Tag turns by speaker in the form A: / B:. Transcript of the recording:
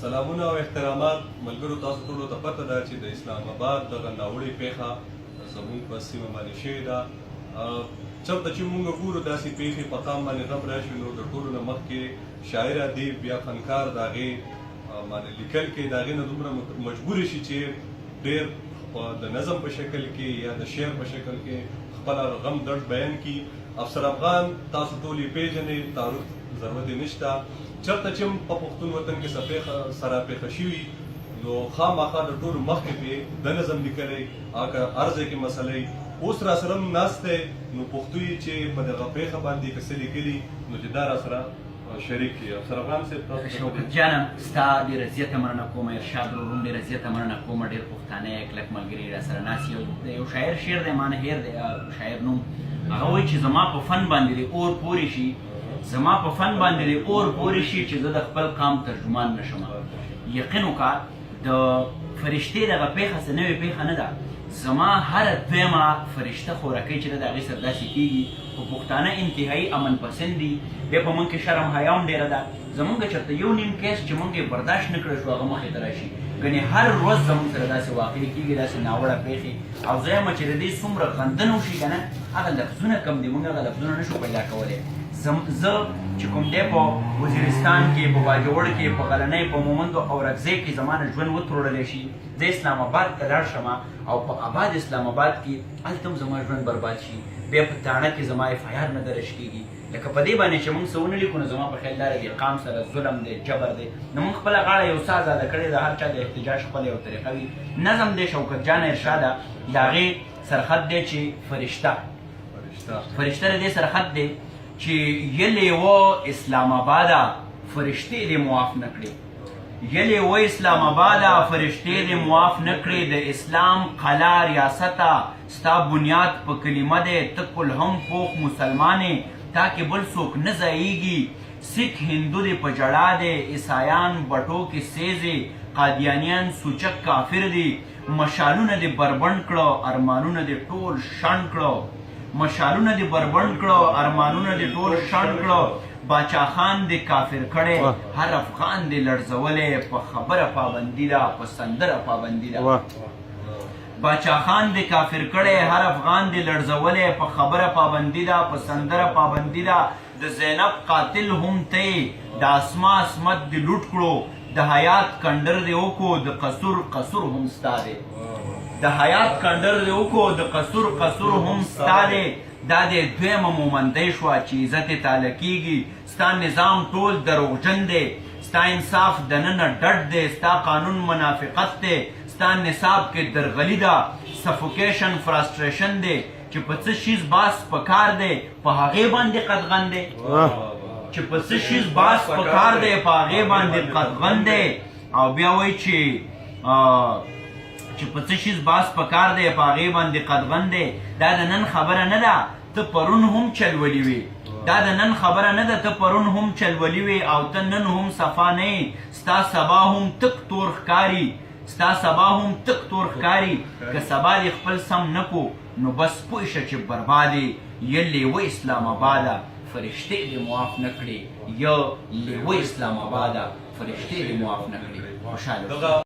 A: سلامونه او احترامات ملګرو، تاسو ټولو ته پته ده چې د اسلام آباد دغه ناوړې پیښه زموږ په سیمه باندې شوې ده. چرته چې موږ ګورو داسې پیښې، په قام باندې غم راشي، نو د ټولو نه مخکې شاعر، ادیب یا فنکار د هغې باندې لیکل کې د هغې نه دومره مجبور شي چې ډېر د نظم په شکل کې یا د شعر په شکل کې خپل غم درد بیان کړي. افسر افغان تاسو ټول یې پیژنئ، تعارف ضرورت یې نشته. چرته چې هم په پښتون وطن کې څه پېښه سره پېښه شوي، نو خامخا د ټولو مخکې پې د نظم لیکلی که هر ځای کې مسله وي. اوس راسره هم ناست دی، نو پښتو یې چې په دغه پېښه باندې که څه لیکلي، نو چې دا راسره شریک کړي. افسر افغان صاحب، تاسو
B: شوکت جانه، ستا ډېره زیاته مننه کوم. ارشاد ورور هم ډېره زیاته مننه کوم. ډېر پښتانه کلک ملګري را سره ناست. یو شاعر شعر دی، ما نه هېر دی شاعر نوم، هغه وایي چې زما په فن باندې دې اور پورې شي، زما په فن باندې دې اور پورې شي چې زه د خپل قام ترجمان نشم. یقین وکړه، د فرشتې دغه پېښه څه نوې پېښه نه ده. زما هره دویمه فرشته خورکۍ چې ده، د هغې سره داسې کېږي. خو پښتانه انتهایي امن پسند دي. بیا په موږ کې شرم حیا هم ډېره ده. زمونږ چېرته یو نیم کیس چې موږ یې برداشت نه کړی شو، هغه مخې ته راشي، ګنې هر ورځ زمونږ سره داسې واقع کېږي، داسې ناوړه پېښې. او زه یم چې د دې څومره غندنه وشي که نه، هغه لفظونه کم دي، موږ هغه لفظونه نه شو پیدا کولی. زه چې کوم دی په وزیرستان کې، په باجوړ کې، په غلنۍ، په مومندو او رکزۍ کې زما نه ژوند وتروړلی شي، زه اسلام آباد ته لاړ شم او په آباد اسلام آباد کې هلته هم زما ژوند برباد شي، بیا په تاڼه کې زما اف آی آر نه درج کېږي، لکه په دې باندې چې موږ څه ونه لیکو، نو زما په خیال دا د قام سره ظلم دی، جبر دی. نو موږ خپله غاړه یو څه ازاده کړې ده. هر چا د احتجاج خپله یو طریقه وي. نظم دی شوکت جان ارشاده، د هغې سرخط دی چې فرشته. فرشته د دې سرخط دی چې یلې و اسلام آباده، فرشتې دې معاف نه کړې. یلې و اسلام آباده، فرشتې دې معاف نه کړې. د اسلام قلا ریاسته، ستا بنیاد په کلمه دی. ته کل هم پوخ مسلمانې، تا کې بل څوک نه ځایږي. سیک هندو دې په جړا دی، عیسایان بټو کې سیزې، قادیانیان سوچک کافر دي. مشالونه دې بربنډ کړو، ارمانونه دې ټول شنډ کړو. مشالونه دې بربنډ کړو، ارمانونه دې ټول شنډ کړو. باچا خان دې کافر کړی، هر افغان دې لړزولی. په خبره پابندي ده، په سندره پابندي ده. باچا خان دې کافر کړی، هر افغان دې لړزولی. په خبره پابندي ده، په سندره پابندي ده. د زینب قاتل هم ته، د اسما عصمت دې لوټ کړو. د حیات کنډر دې وکړو، د قصور قصور هم ستا دی. د حیات کنډر دې وکړو، د قصور قصور هم ستا دی. دا د دویمه مومندۍ شوه چې عزت یې تاله کېږي. ستا نظام ټول دروغجن دی، ستا انصاف دننه ډډ دی، ستا قانون منافقت دی، ستا نصاب کې درغلي ده، سفوکیشن فرستریشن دی. چې په څه شیز باس پکار دی، په هغې باندې قدغن دی. چې په څه شیز باس پکار دی، په هغې باندې قدغن دی. او بیا وایي چې په څه شیز باس پکار دی، په هغې باندې قدغن دی. دا د نن خبره نه ده، ته پرون هم چلولي وې. دا د نن خبره نه ده، ته پرون هم چلولي وې او ته نن هم صفا نه یې. ستا سبا هم تک تور ښکاري، ستا سبا هم تک تور ښکاري. که سبا دې خپل سم نه کو، نو بس پوه شه چې برباد یې. لیوه اسلام آباده، فرشتې دې معاف نه کړې. یه لیوه اسلام آباده، فرشتې دې معاف نه کړې. خوشحاله.